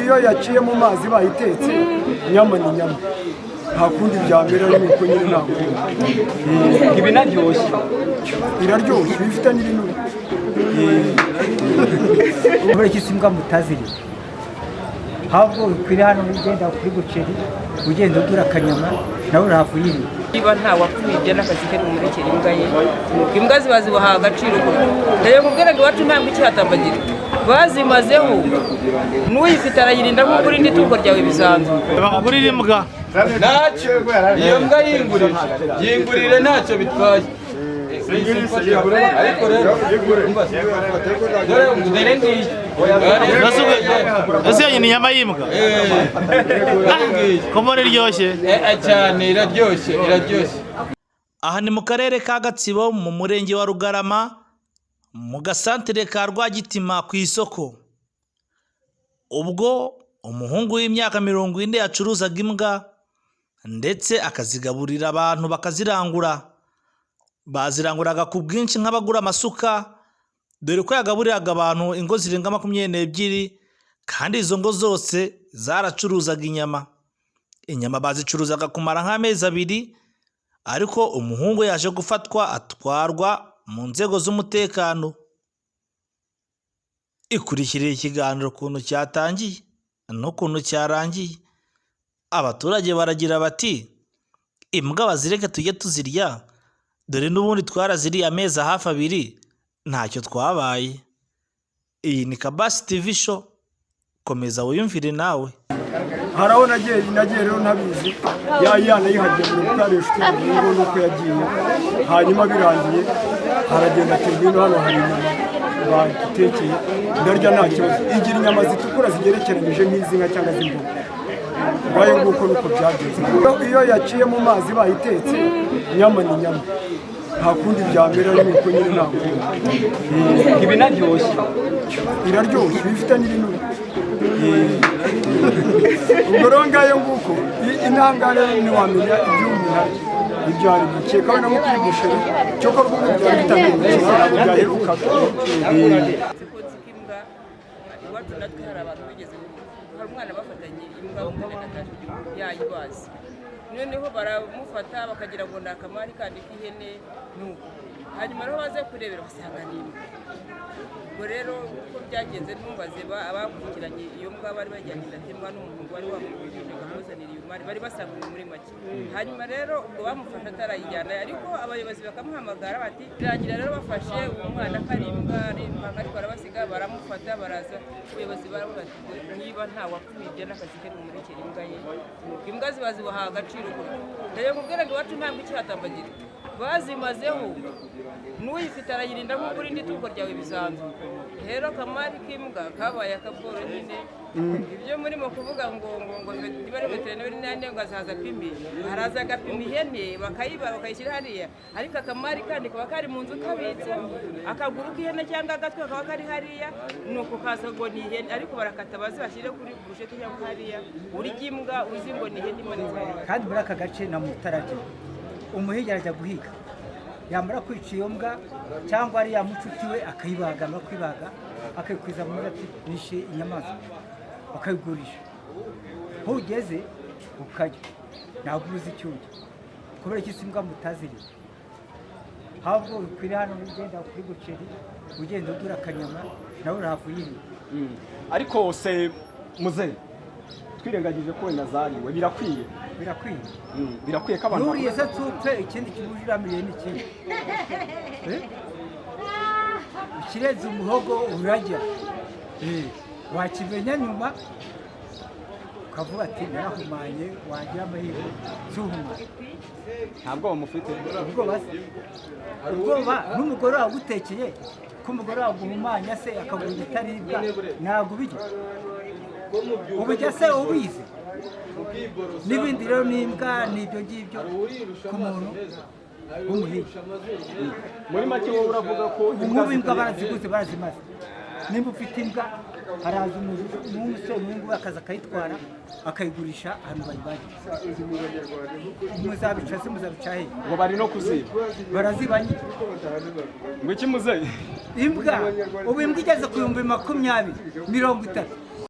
Iyo yaciye mu mazi bayitetse, inyama ni inyama, nta kundi byamera, ni uko nyine, nta kundi. Ibi naryoshye. Iraryoshye, iba ifite n'ibinure. Kubera iki imbwa mutaziriye? Ahubwo ukwiriye hano ugenda kuri buceri, ugenda ugura akanyama, nawe urahava uyiriye. Niba nta wapfuye, ibyo n'akazi ke, bumurekera imbwa ye. Imbwa ziba zibaha agaciro gutyo. Reba nkubwire ngo iwacu ntabwo ikihatambagira, bazimazeho. N'uyifite arayirinda nk'uko urinda itungo ryawe bisanzwe. Bakugurira imbwa. Ntacyo, iyo mbwa yingurire, yingurire, ntacyo bitwaye. Ariko rero dore, dore ngiyi. Ese iyo ni inyama y'imbwa? Ko mbona iryoshye? Cyane, iraryoshye, iraryoshye. Aha ni mu karere ka Gatsibo, mu murenge wa Rugarama, mu gasantere ka Rwagitima ku isoko, ubwo umuhungu w'imyaka 40 yacuruzaga imbwa ndetse akazigaburira abantu bakazirangura. Baziranguraga ku bwinshi nk'abagura amasuka, dore ko yagaburiraga abantu ingo zirenga 22, kandi izo ngo zose zaracuruzaga inyama. Inyama bazicuruzaga kumara nk'amezi 2, ariko umuhungu yaje gufatwa atwarwa mu nzego z'umutekano. Ikurikirira ikiganiro ukuntu cyatangiye n'ukuntu cyarangiye. Abaturage baragira bati: "Imbwa bazireke tujye tuzirya, dore n'ubundi twaraziriye amezi hafi 2 ntacyo twabaye." Iyi ni Kabasi TV Show, komeza wiyumvire nawe. Hari aho nagiye rero ntabizi, yanayihagemura kuko yari inshuti yanjye ngo nuko yagiye. Hanyuma birangiye aragenda ati: "Ngwino hano, hari inyama badutekeye." Ndarya nta kibazo. Igira inyama zitukura zigerekeranyije nk'iz'inka cyangwa z'imboga. Ngayo nguko nuko byagenze. Iyo yaciye mu mazi bayitetse, inyama ni inyama, nta kundi byamera, ni uko nyine, nta kundi. Ibi naryoshye. Iraryoshye, iba ifite n'ibinure. Ubwo rero ngayo nguko intangare ntiwamenya ibyo umuntu arya ibyo ari byo, kereka wenda nko kuri busheri. Cyokora ubu byari bitangiye, ntabwo byaherukaga. Ko nzi ko imbwa iwacu natwe hari abantu bigeze, hari umwana bafatanye imbwa w'umwana yayibaze, noneho baramufata bakagira ngo ni akamari kandi k'ihene nuko hanyuma rero baze kurebera basanga ni imbwa. Ubwo rero uko byagenze ntumbaze. Abakurikiranye iyo mbwa bari bajyanye ndatemwa n'umuntu wari wamugurije ngo amuzanire iyo mari bari basanzwe muri make. Hanyuma rero ubwo bamufashe atarayijyana, ariko abayobozi bakamuhamagara bati birangira rero bafashe uwo mwana ko ari imbwa, ari imbwa, ariko arabasiga baramufata baraza. Ubuyobozi baravuga ati: "Niba nta wapfuye, ibyo n'akazi ke, bumurekera imbwa ye." Imbwa ziba zibaha agaciro gutyo. Reba nkubwire ngo iwacu ntabwo ikihatambagira, bazimazeho. N'uyifite arayirinda nk'uko urinda itungo ryawe bisanzwe. Rero akamari k'imbwa kabaye akaboro nyine. Ibyo murimo kuvuga ngo niba ari veterineri nande ngo azaza apime, araza agapima ihene bakayiba bakayishyira hariya, ariko akamari kandi kaba kari mu nzu kabitse, akaguru k'ihene cyangwa agatwe kaba kari hariya, nuko kaza ngo ni ihene, ariko barakata baze bashyire kuri burushete cyangwa hariya. Urya imbwa uzi ngo ni ihene imanitse hariya. Kandi muri aka gace na mutarage umuhigi arajya guhiga, yamara kwica iyo mbwa cyangwa ariya mucuti we akayibaga, amara kwibaga akayikwiza muri ati nishe inyamaswa, bakayigurisha. Aho ugeze ukarya ntabwo uzi icyo urya. Kubera iki imbwa mutaziriye? Ahubwo ukwiriye hano ugenda kuri buceri, ugenda ugura akanyama, nawe urahava uyiriye. Ariko se muze, twirengagije ko wenda zariwe, birakwiye? Birakwiye. Birakwiye ko abantu Nuriye se tsupfe, ikindi kimujuramiye ni kimwe. Eh? Ikirezi umuhogo urajya. Wakimenya nyuma ukavuga ati narahumanye, wagira amahirwe zuhumanye. Nta bwoba mufite? Ubwoba se? Ubwoba n'umugore wagutekeye, ko umugore waguhumanya se akaguha igitaribwa, ntabwo ubirya, ubujya se ubizi n'ibindi. Rero n'imbwa ni ibyo ngibyo ku muntu w'umuhigi. Muri make wowe uravuga ko Ubu imbwa nk'ubu imbwa baraziguze, barazimaze. Nimba ufite imbwa, haraza umuntu w'umusore nk'uyu akaza akayitwara akayigurisha ahantu bayibagira. Muzabica se, muzabica he? Ngo bari no kuziba. Baraziba nyine. Ngo iki muzeyi? Imbwa, ubu imbwa igeze ku 20,000, 30.